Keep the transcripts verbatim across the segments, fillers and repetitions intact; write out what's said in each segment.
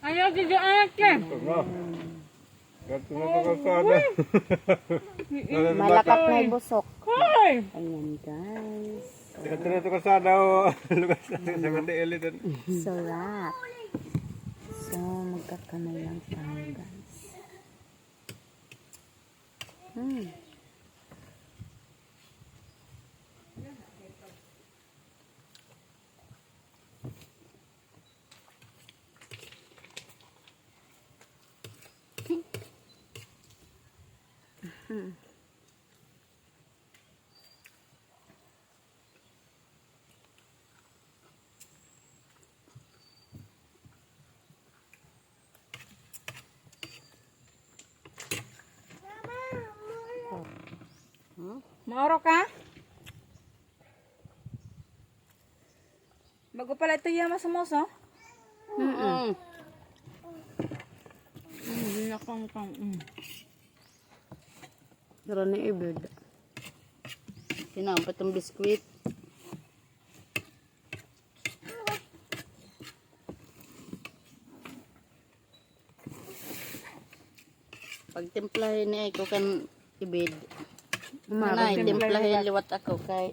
Ayaw, didi, anak, eh. Ito na. Ito na ito kalsada. Malakat na yung busok. Hoy! Ayan, guys. Ito na ito kalsada, oh. Lugas na sa Matiil ito. Sarap. So, magkakamay lang tayo, guys. Hmm. Maoro ka? Bago pala ito iya masumoso? Mm-mm. Mm, nakangkang, mm. Dara ni Ibid. Sinampat ang biskwit. Pagtimplahi ni ako kan Ibid. Nanay, timplahi liwat ako kay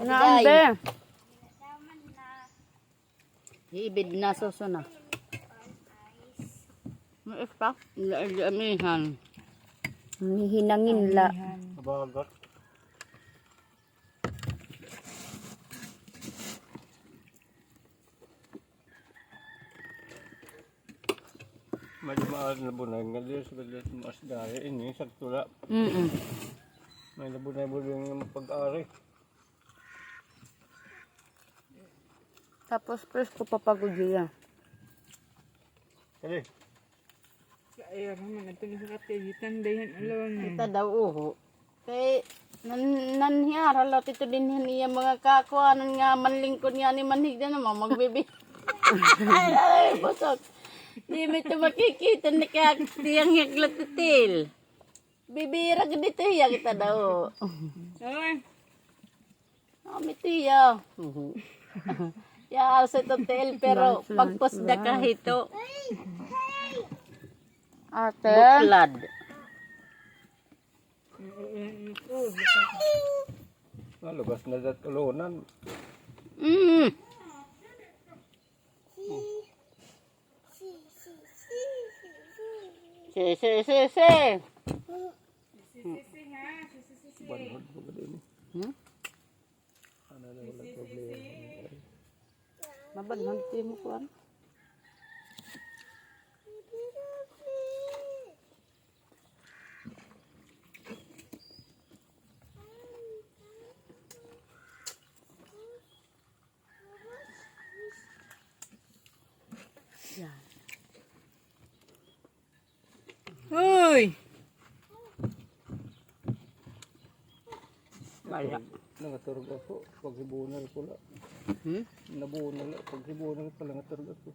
Naan, be? Ibid na, suso na. Mais pa? La, la, amihan. Mihinangin la. Habagat. May dumaan na bunay nga diri sa galit mo as dahil ini, sakto la. Mm-mm. May nabunay-bunay nga pag-ari. Tapos presko pa pagod iya. Kali. Kaya naman, ito na sa katigitan, dayan alawan na. Kita daw, uho. Kay, nan-, nanhiyara la, tito, dinhi han iya mga kakuanan nga manlingkod nga ni manhig na naman, magbibi. Ay, ay, busog. Di mo ito makikita, ni kaya tiyang hiyag la, titil. Bibira gud ito, hiya kita daw. Oy. Kami tiya. Ya, sa ito, tiil, pero pagpusda ka hito. Ate. Buklad. Nalugas na dat ulunan. Mm. Si, si, si, si. Banhod mo ba din? Hmm? Ano na, wala problema. Mabanhod, di mo kuan. Yan. Hoy! Maya. Nangaturog ako. Paghibunal ko la. Hmm? Nabunal la. Paghibunal ko la, nangaturog ako.